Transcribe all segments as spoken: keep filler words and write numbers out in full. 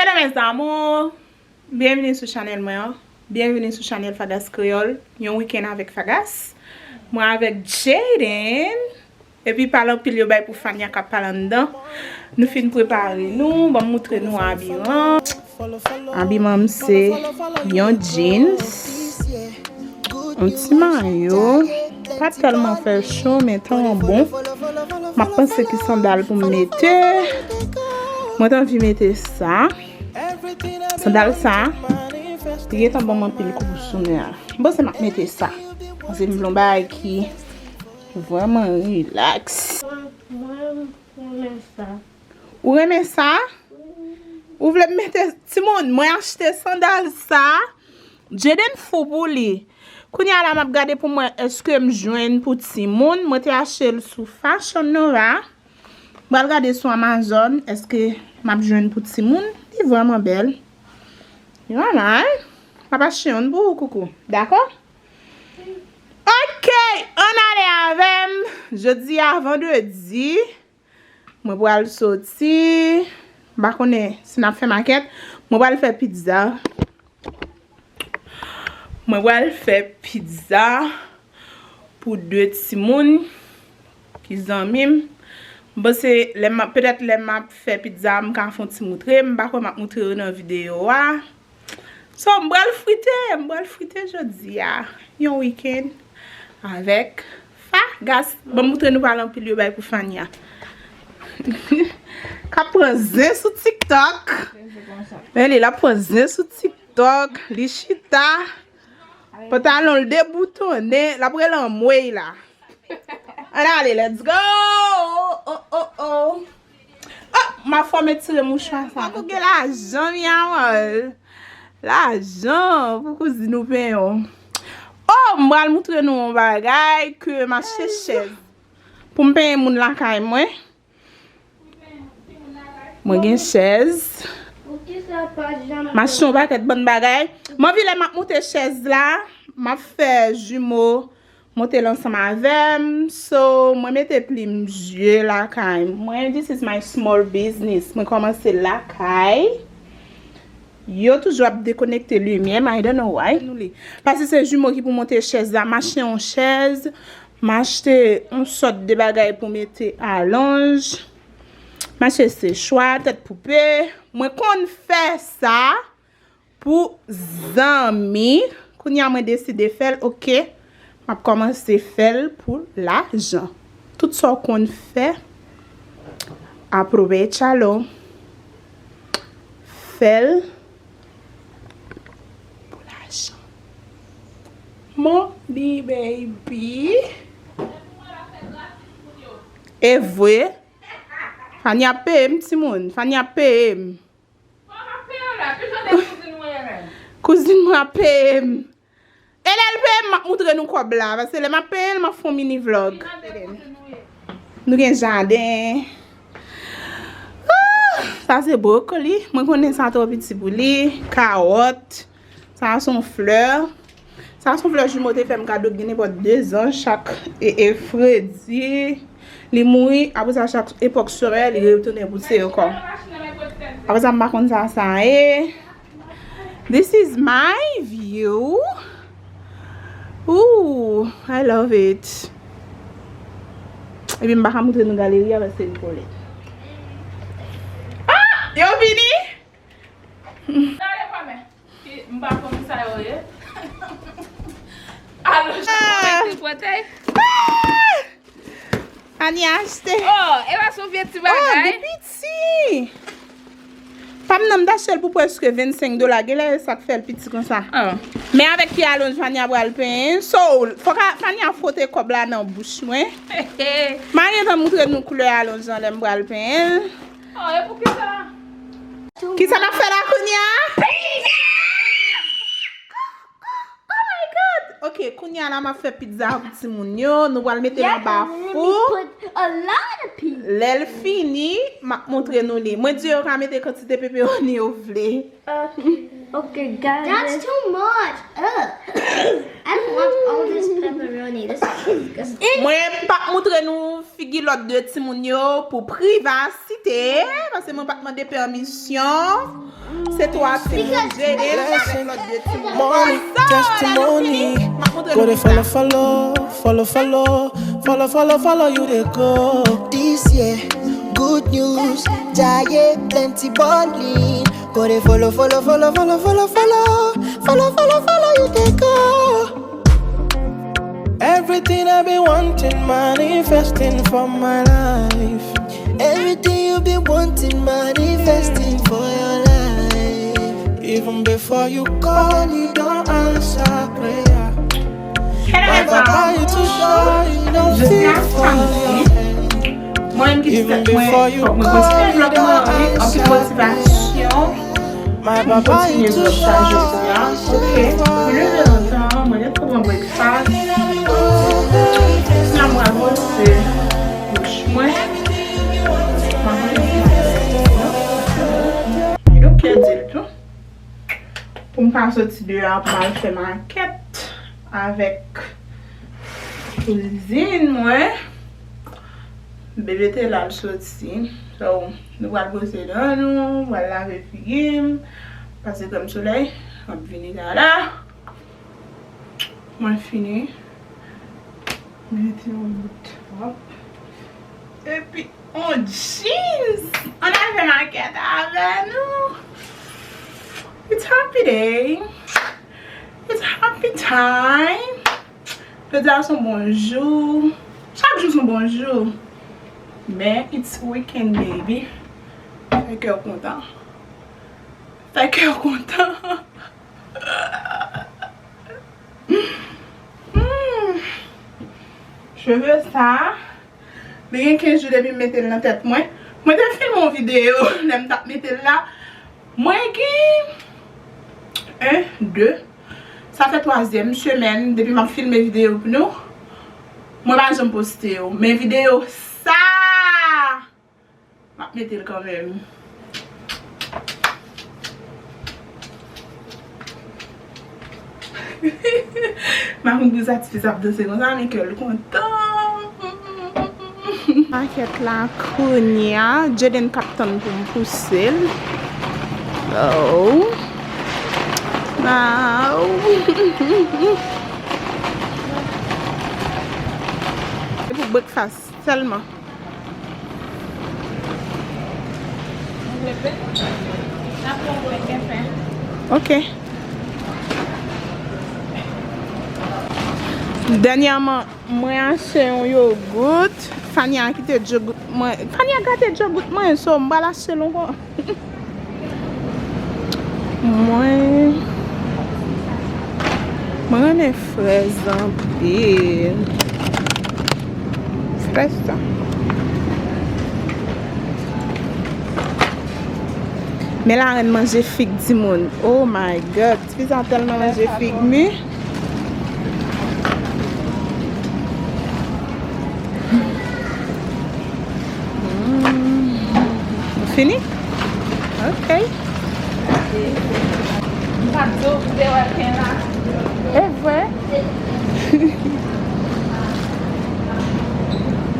Hello mes amours, byenvini sou chanèl mwen an. Byenvini sou chanèl Fagas Kreyòl. Yon wikenn avèk Fagas. Mwen avèk Jaden. Epi pale anpil yo bay pou Fania k ap pale anndan. Nou fin prepare nou, ban m moutre nou abiman. Abiman m se yon jeans, yon ti mayo, pa tèlman fè cho, men tan an bon. M ap panse ki sandal pou m mete. Mwen t anvi mete sa. Sandal sa, li gentan ban m anpil kou sou men an. M panse m ap mete sa. Paske m vle yon bagay ki vrèman rilaks. Mwen, mwen renmen sa. Ou renmen sa? Ou vle m mete, timoun, mwen achte sandal sa. Jaden fou pou li. Kounye a la, m ap gade pou m wè èske m jwenn pou timoun. Mwen te achte l sou Fashion Nova. M pral gade sou Amazon, èske m ap jwenn pou timoun? Li vrèman bèl. Li pa mal. M ap achte youn pou ou, koukou. Dakò? Ok, ann ale avè m. Jodi a vandredi. Mwen pral soti. M pa konnen si n ap fè makèt. Mwen pral fè pizza. Mwen pral fè pizza pou de timoun ki zanmi m. M panse lè m ap, petèt lè m ap fè pizza, m ka fè yon ti moutre. M pa kwè m ap moutre yo nan videyo a. So, m pral frite, m pral frite jodi a. Yon wikenn avèk Fagas. Ban m moutre nou pale anpil yo bay pou Fania. K ap pran zen sou TikTok. Men li, l ap pran zen sou TikTok. Li chita. Pantalon l deboutonnen. L ap rele anmwey la. Ann ale, let's go! Oh, oh, oh, oh. Oh, m ap fòme tire mouchwa sa. Fòk ou gen lajan, mi amor. Lajan pou kouzin ou penyen w. Oh, m pral moutre nou yon bagay ke m achte chèz. Pou m penyen moun lakay mwen. Mwen gen chèz. M achte yon pakèt bann bagay. M anvi lè m ap monte chèz la, m ap fè jimo monte l ansanm avè m. So, mwen mete plim je lakay mwen. This is my small business. Mwen kòmanse lakay. Yo toujou ap dekonekte limyè m, I don't know why. Paske se jimo ki pou monte chèz la. M achte yon chèz, m achte yon sòt de bagay pou mete alonj. M achte sechwa, tèt poupe. Mwen konn fè sa pou zanmi. Kounye a mwen deside fè l, ok. M ap kòmanse fè l pou lajan. Tout sa w konn fè, aprovechalo. Fè l pou lajan. Money, baby. E vre. Fania ap peye m, timoun. Fania ap peye m. Kouzin mwen ap peye m. E lè l peye m, m ap moutre nou kòb la. Paske lè m ap peye l, m ap fè yon mini vlog. Nou gen jaden. Ah, sa se brokoli. Mwen konnen sa twò piti pou li. Kawòt. Sa se yon flè. Sa se yon flè jimo te fè m kado gen nenpòt de zan chak e, e fredi. Li mouri, apre sa chak epòk somè, li retounen pouse ankò. Apre sa, m pa konn sa sa ye. This is my view. Ooh, I love it. Epi m pa ka moutre nou galeri a paske li kole. Ah! Yo vini? Gade kòmè. M pa konn sa yo ye. Alo, jan mwen tripotay. Ah! Ani achte. Oh, e pa sou vye ti bagay. Oh, li piti. Pa m nan m t achte l pou prèske vennsenk dola. Genlè e sa k fè l piti konsa. Oh. Men avèk ki alonj Fania pral penyen. So, fòk a, Fania fwote kòb la nan bouch mwen. M a gentan moutre nou koulè alonj lan lè m pral penyen l. Oh, e pou ki sa? Kisa n ap fè la kounye a? Pizza! Oh my God! Ok, kounye a la m ap fè pizza pou timoun yo. Nou pral mete l anba fou. Yes, let me put a lot of pizza. Lè l fini, m ap montre nou li. Mwen di yo ka mete kantite pepperoni yo vle. Uh, okay, guys. That's too much. Ugh. I don't want all this pepperoni. This is disgusting. Mwen p ap moutre nou figi lòt de timoun yo pou privasite, paske mwen pa t mande pèmisyon. Se twa timoun, Jaden avèk lòt de timoun. Money, testimony. Go dey follow, follow, follow, follow, follow, follow, follow you dey go. This year, good news, Jaye plenty ballin'. Go dey follow, follow, follow, follow, follow, follow, follow, follow, follow you dey go. Everything I've been wanting, manifesting for my life. Everything you've been wanting, manifesting for your life. Even before you call, you don't answer prayer. Hello everyone. Je suis à Samedi. Mwen menm ki di tèt mwen, fòk mwen kontinye vlog mwen, anpil motivasyon. Mwen kontinye vlog sa jodi a. Ok. Mwen leve lontan, mwen gen twò bon breakfast. La mwen avanse bouch mwen. Mwen avanse. I don't care ditou. Pou m pa soti deyò pou m al fè makèt avèk kouzin mwen. Bebe te la, l soti. So, nou pral bwose dan nou, pral lave figi m, pase krèm solèy, m ap vini la la. Mwen fini. Mete yon bout top. Epi yon jeans. Ann al fè makèt avè nou. It's happy day. It's happy time. Jodi a se yon bon jou. Chak jou se yon bon jou. Men it's weekend, baby. Fè kè w kontan. Fè kè w kontan. Hmm. Cheve sa, li gen kenz jou depi m mete l nan tèt mwen. Mwen te filme yon videyo lè m t ap mete l la. Mwen gen en, de, sa fè twazyèm semèn depi m ap filme videyo pou nou. Mwen pa janm poste yo. Men videyo sa, m ap mete l kanmenm. M ap vin pou satisfè ap danse konsa, men kè l kontan. Makèt la kounye a, Jaden k ap tann pou m pouse l. Oh. Oh. Se pou breakfast sèlman. Ok. Dènyèman, mwen achte yon yogout. Fania kite yogout mwen. Fania gate yogout mwen, so m pral achte l ankò. Mwen, mwen renmen frèz anpil. Frèz sa. Men la renn manje fig timoun. Oh my God. Ti fi sa tèlman manje fig mi. Mm. Ou fini? Ok. M pa t di w te wè pen la. E vre?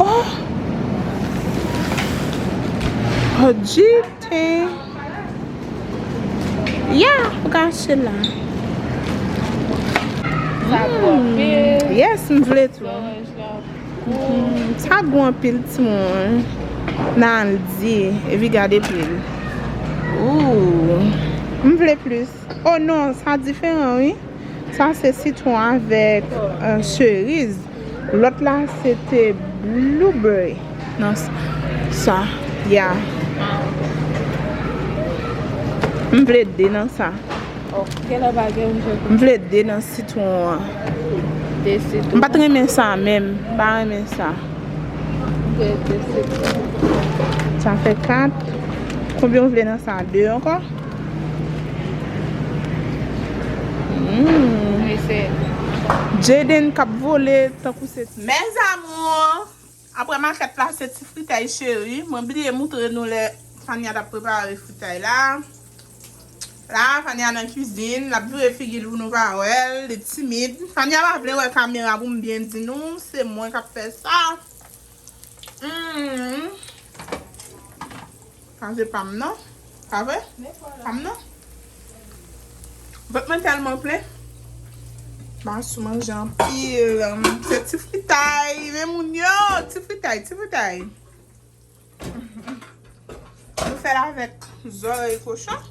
Oh! Oh, G T. Ya, ou ka achte la. Sa gwo anpil. Yes, m vle tou. Orange la gwo. Mm, sa gwo anpil, timoun. Nan di, epi gade pri l. Ooh, m vle plis. Oh non, sa diferan, wi. Sa se sitwon avèk, euh, seriz. Lòt la, se te blueberry. Nan s-, sa, ya. M vle de nan sa. Ok, la bagay ou jwe. M vle de nan sitwon an. De sitwon. M pa t renmen sa menm. M pa renmen sa. Ok, de sitwon. Sa fè kat. Konbyen w vle nan sa? De ankò? Mm. Wi, se. Jaden k ap vole tankou se. Mes amours, apre makèt la, se ti fritay cheri. Mwen bliye moutre nou lè Fania t ap prepare fritay la. La, Fania nan kizin, l ap vire figi l pou nou pa wè l, li timid. Fania pa vle wè kamera pou m byen di nou, se mwen k ap fè sa. Mm. Sa se pa m non. Pa vre? Pa m non. Vant mwen tèlman plen. M a sou manje anpil. Se ti fritay, men moun yo, ti fritay, ti fritay. Nou fè l avèk zòrèy kochon.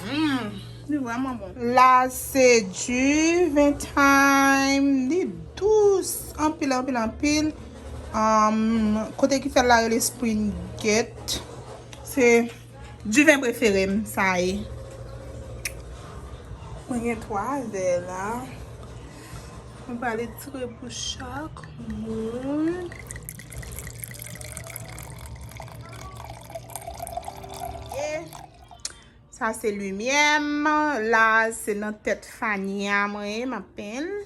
Mm, li vrèman bon. La se du vin thyme, li dous anpil, anpil, anpil. Um, kote ki fè l la rele Spring Gate. Se diven prefere m, sa ye. Mwen gen twa vè la. Mwen pral retire pou chak moun. E sa se limyè m. La, se nan tèt fani a mwen ye, m ap penyen l.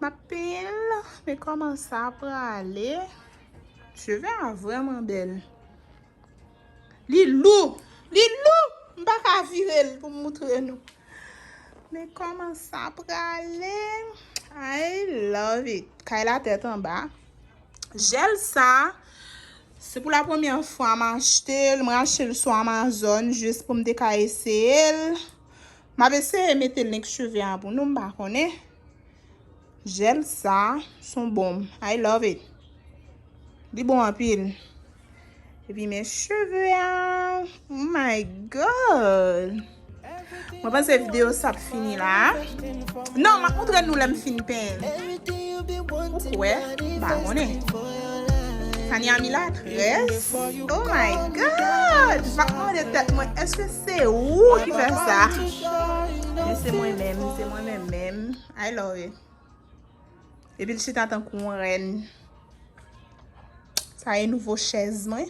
M ap penyen l. Men kòman sa prale. Cheve a vrèman bèl. Li lou. Li lou. M pa ka vire l pou m moutre nou. Men kòman sa prale. I love it. Kay la tèt anba. Jèl sa, se pou la premyè fwa m achte l. Mwen achte l sou Amazon jis pou m te ka eseye l. M ap eseye mete link cheve a pou nou, m pa konnen. Jèl sa, son bonm. I love it. Li bon anpil. Epi men cheve a. Oh my God. Mwen panse videyo sa ap fini la. Non, m ap moutre nou lè m fin penyen. Ou kwè? M pa konnen. Tania Milatrès. Oh my God. M ap mande tèt mwen, èske se ou ki fè sa? Men se mwen menm, se mwen menm menm. I love it. Epi l chita tankou yon rèn. Sa e nouvo chèz mwen.